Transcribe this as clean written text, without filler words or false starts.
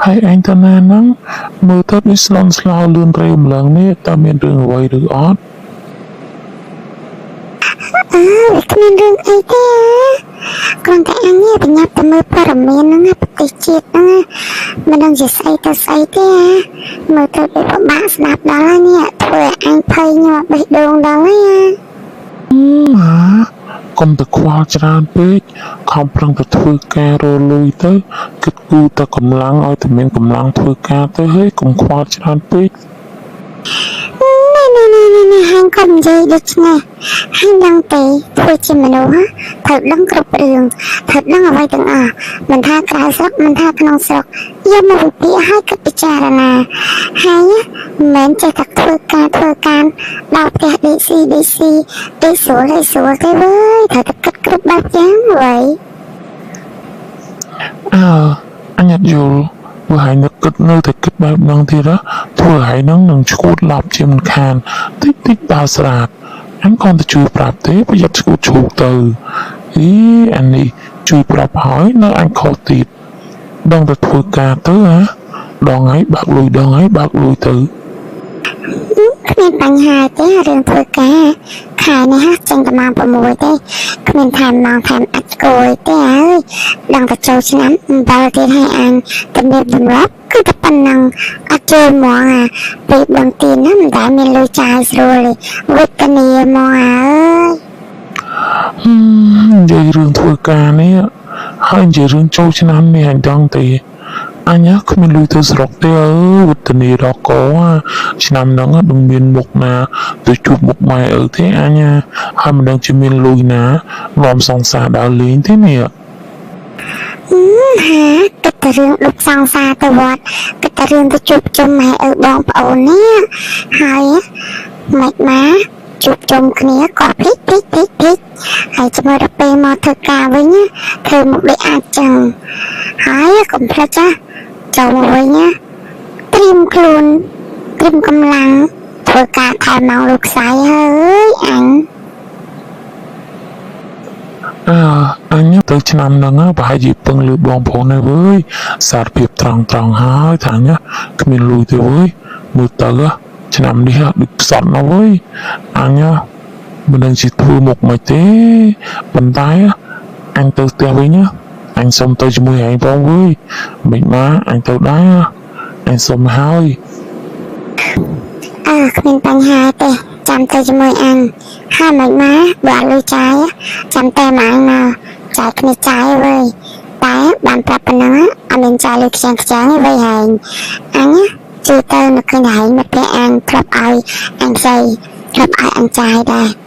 ហើយឯងទៅណាហ្នឹងមើលទៅដូចស្លន់ស្លោលឿនរេវម្លងនេះតើមានរឿងអ្វីឬអត់ អើវាគ្មានរឿងអីទេគ្រាន់តែអញនេះបញ្ញាប់ទៅមើលព័ត៌មានហ្នឹងណាប្រទេសជាតិហ្នឹងណាមិនដឹងជាស្អីទៅស្អីទេមើលទៅដូចពិបាកស្ដាប់ដល់ហើយនេះធ្វើឲ្យអញភ័យញាប់បេះដូងដល់ហើយអា ម៉ាកុំទៅខ្វល់ច្រើនពេកខំប្រឹងទៅធ្វើការរកលុយទៅគិតគូរតែកម្លាំងឲ្យតែមានកម្លាំងធ្វើការទៅហើយកុំខ្វល់ច្រើនពេក នេះនេះនេះនេះនេះហាងកុំនិយាយដូច្នេះហាងដឹងទេធ្វើជាមនុស្សហ៎ត្រូវដឹងគ្រប់រឿងត្រូវដឹងអ្វីទាំងអស់មិនថាក្រៅស្រុកមិនថាក្នុងស្រុកយកមកវិភាគឲ្យគិតពិចារណាហើយមិនមែនចេះតែធ្វើការធ្វើការដល់ផ្ទះ DC DC ដេកស្រួលដេកស្រួលទេវើយត្រូវតែគិតគ្រប់បែបយ៉ាងវើយ អើអញអត់យល់ព្រោះហើយនឹកគិតនៅតែគិតបែបហ្នឹងទៀតណាធ្វើឲ្យហ្នឹងនឹងឈួតឡប់ជាមិនខានតិចតិចដើរស្រាតអញគ្រាន់តែជួយប្រាប់ទេប្រយ័ត្នឈួតឈូកទៅអីអានេះជួយប្រាប់ហើយនៅអញខុសទៀតដឹងតែធ្វើការទៅហ៎ដងហើយបើកលុយដងហើយបើកលុយទៅ គ្មានបញ្ហាទេរឿងធ្វើការខែនេះហ่ะចេញតែម៉ោង6ទេគ្មានថែមម៉ោងថែមអាចគួយទេអើយដឹងតែចូលឆ្នាំអំបិលទៀតឲ្យអញទំនៀមទម្លាប់គឺតែប៉ុណ្ណឹងអត់ចូលហ្មងអាពេលបឹងទីណាមិនដែលមានលុយចាយស្រួលទេវេទនាហ្មងអើយ ហឹមនិយាយរឿងធ្វើការនេះហើយនិយាយរឿងចូលឆ្នាំនេះអញដឹងទេអញណាគ្មានលុយទៅស្រុកទេអើយវឌ្ឍនីរកកឆ្នាំហ្នឹងនឹងមានមុខណាទៅជួបមុខម៉ែឪទេអញណាហើយមិនដឹងជាមានលុយណានាំសង្សារដើរលេងទេនេះ ហឹមហាគិតតែរឿងលុបសង្សារទៅវត្តគិតតែរឿងទៅជួបជុំម៉ែឪបងប្អូននេះហើយមិនមកជួបជុំគ្នាក៏ភ្លេចភ្លេចភ្លេចភ្លេចហើយចាំដល់ពេលមកធ្វើការវិញណាធ្វើមុខដូចអាចចឹងហើយកុំភ្លេចណាចូលមកវិញណាត្រៀមខ្លួនត្រៀមកម្លាំងធ្វើការថែមម៉ោងលោកខ្សែហើយអញ អើអញទៅឆ្នាំហ្នឹងប្រហែលជាពឹងលើបងប្អូនហើយវើយសារភាពត្រង់ត្រង់ហើយថាអញគ្មានលុយទេវើយមើលទៅឆ្នាំនេះដូចខ្សត់ណាស់វើយអញមិនដឹងជាធ្វើមុខមិនទេប៉ុន្តែអញទៅផ្ទះវិញអញសុំទៅជាមួយឯងផងវើយមិនមកអញទៅដែរអញសុំហើយ អើគ្មានបញ្ហាទេចាំទៅជាមួយអញហើយមិនមកបើអត់លុយចាយចាំតែមកអញមកចាយគ្នាចាយវើយតែបានប្រាប់ប៉ុណ្ណឹងអត់មានចាយលុយខ្លាំងខ្លាំងទេវើយហែងអញជួយទៅនឹកឃើញហែងមិត្តភក្តិអញធ្លាប់ឲ្យអញខ្ចីធ្លាប់ឲ្យអញចាយដែរ